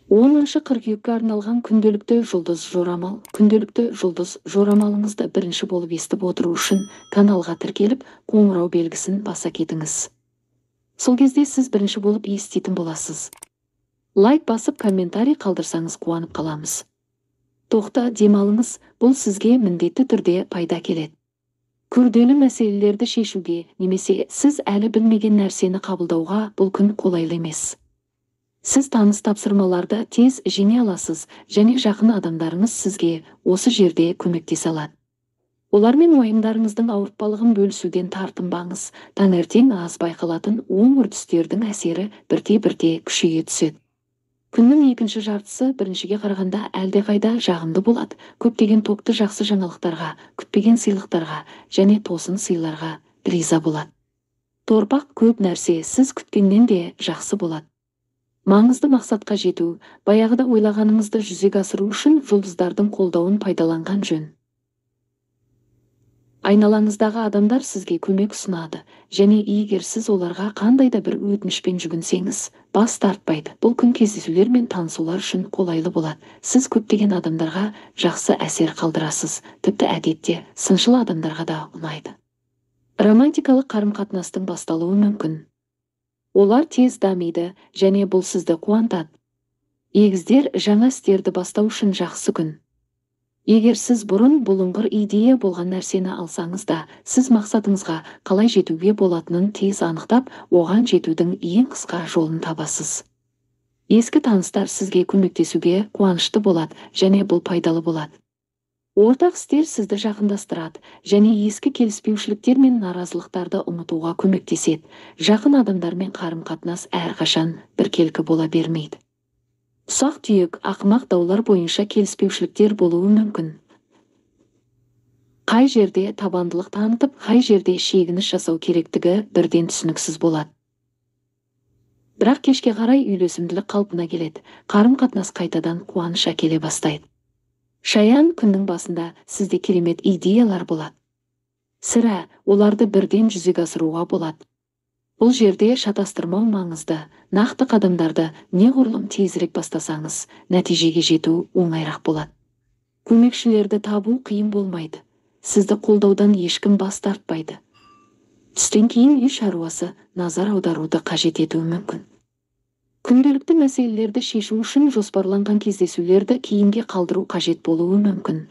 10 қыркүйекке арналған күнделікті жұлдыз жорамал. Күнделікті жұлдыз жорамалыңызды бірінші болып естіп отыру үшін каналға тіркеліп, қоңырау белгісін баса кетіңіз. Сол кезде сіз бірінші болып еститін боласыз. Лайк басып, комментарий қалдырсаңыз қуанып қаламыз. Тоқта, демалыңыз, бұл сізге міндетті түрде пайда келеді. Күрделі мәселелерді шешуге немесе сіз әлі білмеген нәрсені қабылдауға бұл күн қолайлы емес. Сіз таныс тапсырмаларды тез жеңе аласыз және жақын адамдарыңыз сізге осы жерде көмектесе алады. Олармен уайымдарыңыздың ауыртпалығын бөлісуден тартынбаңыз. Таңертең аз байқалатын оң үрдістердің әсері бірте-бірте күшейе түседі. Күннің екінші жартысы біріншіге қарағанда әлдеқайда жағымды болады. Көптеген топты жақсы жаңалықтарға, күтпеген сыйлықтарға және тосын сыйларға риза болады. Торпақ көп нәрсе сіз күткеннен де жақсы болады. Маңызды мақсатқа жету, баяғыда ойлағаныңызды жүзеге асыру үшін жұлдыздардың қолдауын пайдаланған жөн. Айналаңыздағы адамдар сізге көмек ұсынады және егер сіз оларға қандай да бір өтінішпен жүгінсеңіз, бас тартпайды. Бұл күн кездесулер мен танысулар үшін қолайлы болады. Сіз көптеген адамдарға жақсы әсер қалдырасыз, тіпті әдетте сыншыл адамдарға да ұнайды. Романтикалық қарым-қатынастың басталуы мүмкін. Олар тез дамиды және бұл сізді қуантады. Егіздер, жаңа істерді бастау үшін жақсы күн. Егер сіз бұрын бұлыңғыр идея болған нәрсені алсаңыз да, сіз мақсатыңызға қалай жетуге болатынын тез анықтап, оған жетудің ең қысқа жолын табасыз. Ескі таныстар сізге көмектесуге қуанышты болады және бұл пайдалы болады. Ортақ істер сізді жақындастырады және ескі келіспеушіліктер мен наразылықтарды ұмытуға көмектеседі. Жақын адамдармен қарым-қатынас әрқашан біркелкі бола бермейді. Ұсақ-түйек, ақымақ даулар бойынша келіспеушіліктер болуы мүмкін. Қай жерде табандылық танытып, қай жерде шегініс жасау керектігі бірден түсініксіз болады. Бірақ кешке қарай үйлесімділік қалпына келеді. Қарым-қатынас қайтадан қуаныш әкеле бастайды. Шаян, күннің басында сізде керемет идеялар болады. Сірә, оларды бірден жүзеге асыруға болады. Бұл жерде шатастырмау маңызды. Нақты қадамдарды неғұрлым тезірек бастасаңыз, нәтижеге жету оңайырақ болады. Көмекшілерді табу қиын болмайды. Сізді қолдаудан ешкім бас тартпайды. Түстен кейін үй шаруасы назар аударуды қажет етуі мүмкін. Күнделікті мәселелерді шешу үшін жоспарланған кездесулерді кейінге қалдыру қажет болуы мүмкін.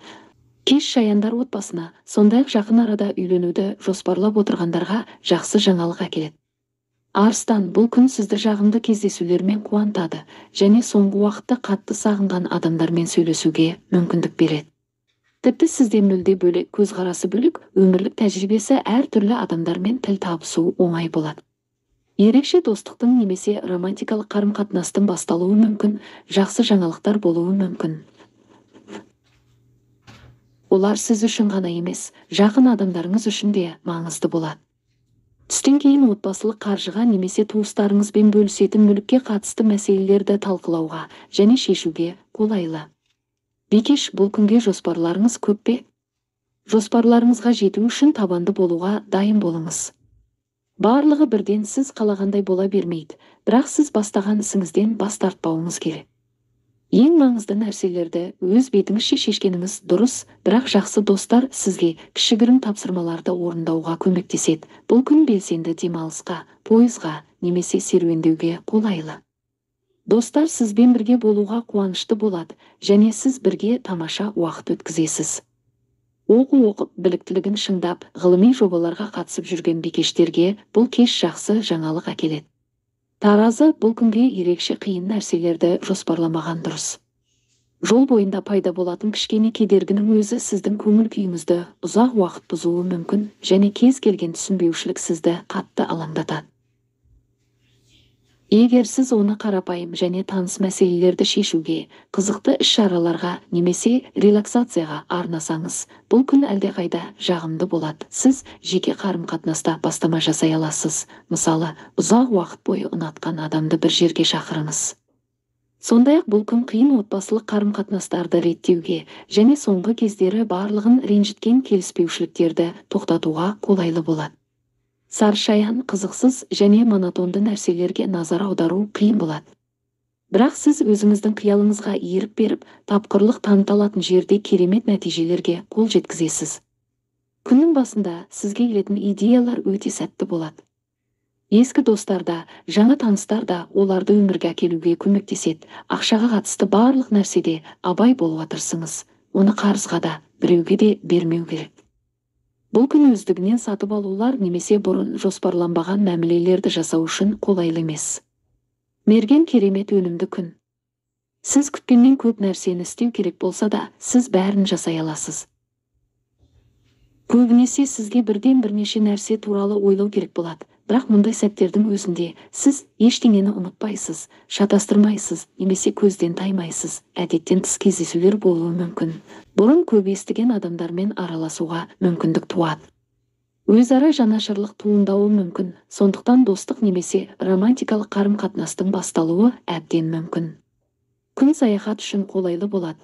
Кеш шаяндар отбасына, сондай-ақ жақын арада үйленуді жоспарлап отырғандарға жақсы жаңалық әкеледі. Арыстан, бұл күн сізді жағымды кездесулермен қуантады және соңғы уақытта қатты сағынған адамдармен сөйлесуге мүмкіндік береді. Тіпті сізден мүлде бөлек, көзқарасы бөлек, өмірлік тәжірибесі әртүрлі адамдармен тіл табысу оңай болады. Ерекше достықтың немесе романтикалық қарым-қатынастың басталуы мүмкін, жақсы жаңалықтар болуы мүмкін. Олар сіз үшін ғана емес, жақын адамдарыңыз үшін де маңызды болады. Түстен кейін отбасылық қаржыға немесе туыстарыңызбен бөлісетін мүлікке қатысты мәселелерді талқылауға және шешуге қолайлы. Бикеш, бұл күнге жоспарларыңыз көп пе? Жоспарларыңызға жету үшін табанды болуға дайын болыңыз. Барлығы бірден сіз қалағандай бола бермейді, бірақ сіз бастаған ісіңізден бас тартпауыңыз керек. Ең маңызды нәрселерді өз бетіңізше шешкеніңіз дұрыс, бірақ жақсы достар сізге кішігірім тапсырмаларды орындауға көмектеседі. Бұл күн белсенді демалысқа, пойызға немесе серуендеуге қолайлы. Достар сізбен бірге болуға қуанышты болады және сіз бірге тамаша уақыт өткізесіз. Оқу оқып, біліктілігін шыңдап, ғылыми жобаларға қатысып жүрген бикештерге бұл кеш жақсы жаңалық әкеледі. Таразы, бұл күнге ерекше қиын нәрселерді жоспарламаған дұрыс. Жол бойында пайда болатын кішкене кедергінің өзі сіздің көңіл күйіңізді ұзақ уақыт бұзуы мүмкін және кез келген түсінбеушілік сізді қатты алаңдатады. Егер сіз оны қарапайым және таныс мәселелерді шешуге, қызықты іс-шараларға немесе релаксацияға арнасаңыз, бұл күн әлдеқайда жағымды болады. Сіз жеке қарым-қатынаста бастама жасай аласыз. Мысалы, ұзақ уақыт бойы ұнатқан адамды бір жерге шақырыңыз. Сондай-ақ бұл күн қиын отбасылық қарым-қатынастарды реттеуге және соңғы кездері барлығын ренжіткен келіспеушіліктерді тоқтатуға қолайлы болады. Саршаян, қызықсыз және монотонды нәрселерге назар аудару қиын болады. Бірақ сіз өзіңіздің қиялыңызға ерік беріп, тапқырлық таныта алатын жерде керемет нәтижелерге қол жеткізесіз. Күннің басында сізге келетін идеялар өте сәтті болады. Ескі достар да, жаңа таныстар да оларды өмірге әкелуге көмектеседі. Ақшаға қатысты барлық нәрседе абай болуға тырысыңыз. Оны қарызға да, біреуге де бермеу керек. Бұл күн өздігінен сатып алулар немесе бұрын жоспарланбаған мәмілелерді жасау үшін қолайлы емес. Мерген керемет өнімді күн. Сіз күткеннен көп нәрсені істеу керек болса да, сіз бәрін жасай аласыз. Көбінесе сізге бірден бірнеше нәрсе туралы ойлау керек болады. Бірақ мұндай сәттердің өзінде сіз ештеңені ұмытпайсыз, шатастырмайсыз немесе көзден таймайсыз. Әдеттен тыс кездесулер болуы мүмкін. Бұрын көп естіген адамдармен араласуға мүмкіндік туады. Өзара жанашырлық туындауы мүмкін. Сондықтан достық немесе романтикалық қарым-қатынастың басталуы әбден мүмкін. Күн саяхат үшін қолайлы болады.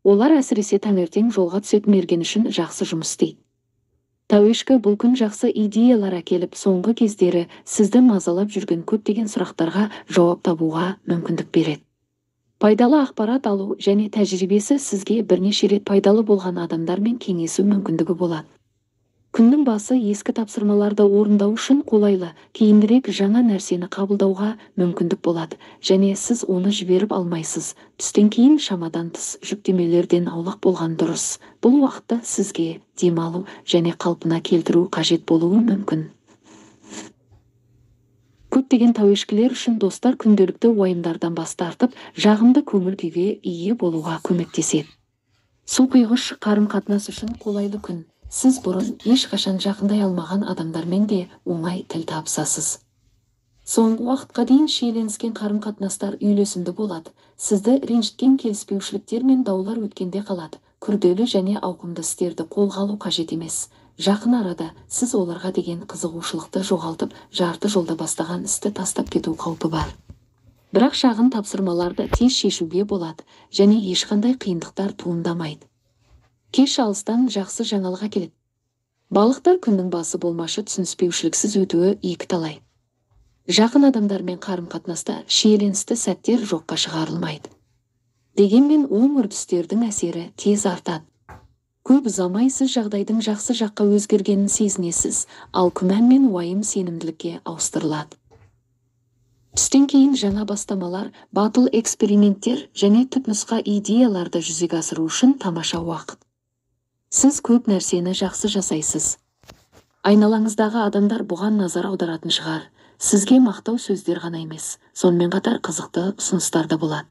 Олар әсіресе таңертең жолға түсетін мерген үшін жақсы жұмыс істейді. Тауешкі бұл күн жақсы идеялар әкеліп, соңғы кездері сізді мазалап жүрген көптеген сұрақтарға жауап табуға мүмкіндік береді. Пайдалы ақпарат алу және тәжірибесі сізге бірнеше рет пайдалы болған адамдармен кеңесу мүмкіндігі болады. Күннің басы ескі тапсырмаларды орындау үшін қолайлы, кейінірек жаңа нәрсені қабылдауға мүмкіндік болады және сіз оны жіберіп алмайсыз. Түстен кейін шамадан тыс жүктемелерден аулақ болған дұрыс. Бұл уақытта сізге демалу және қалпына келтіру қажет болуы мүмкін. Көптеген тауешкілер үшін достар күнделікті уайымдардан бас тартып, жағымды көңіл күйге ие болуға көмектеседі. Су құйғыш қарым-қатынас үшін қолайлы күн. Сіз бұрын ешқашан жақындай алмаған адамдармен де оңай тіл табысасыз. Соңғы уақытқа дейін шиеленіскен қарым-қатынастар үйлесімді болады. Сізді ренжіткен келіспеушіліктер мен даулар өткенде қалады. Күрделі және ауқымды істерді қолға алу қажет емес. Жақын арада сіз оларға деген қызығушылықты жоғалтып, жарты жолда бастаған істі тастап кету қаупі бар. Бірақ шағын тапсырмаларды тез шешуге болады және ешқандай қиындықтар туындамайды. Кеш алыстан жақсы жаңалық әкеледі. Балықтар күннің басы болмашы түсініспеушіліксіз өтуі екі талай. Жақын адамдармен қарым-қатынаста шиеленісті сәттер жоққа шығарылмайды. Дегенмен оң үрдістердің әсері тез артады. Көп ұзамай сіз жағдайдың жақсы жаққа өзгергенін сезінесіз, ал күмән мен уайым сенімділікке ауыстырылады. Түстен кейін жаңа бастамалар, батыл эксперименттер және түпнұсқа идеяларды жүзеге асыру үшін тамаша уақыт. Сіз көп нәрсені жақсы жасайсыз. Айналаңыздағы адамдар бұған назар аударатын шығар. Сізге мақтау сөздер ғана емес, сонымен қатар қызықты ұсыныстар да болады.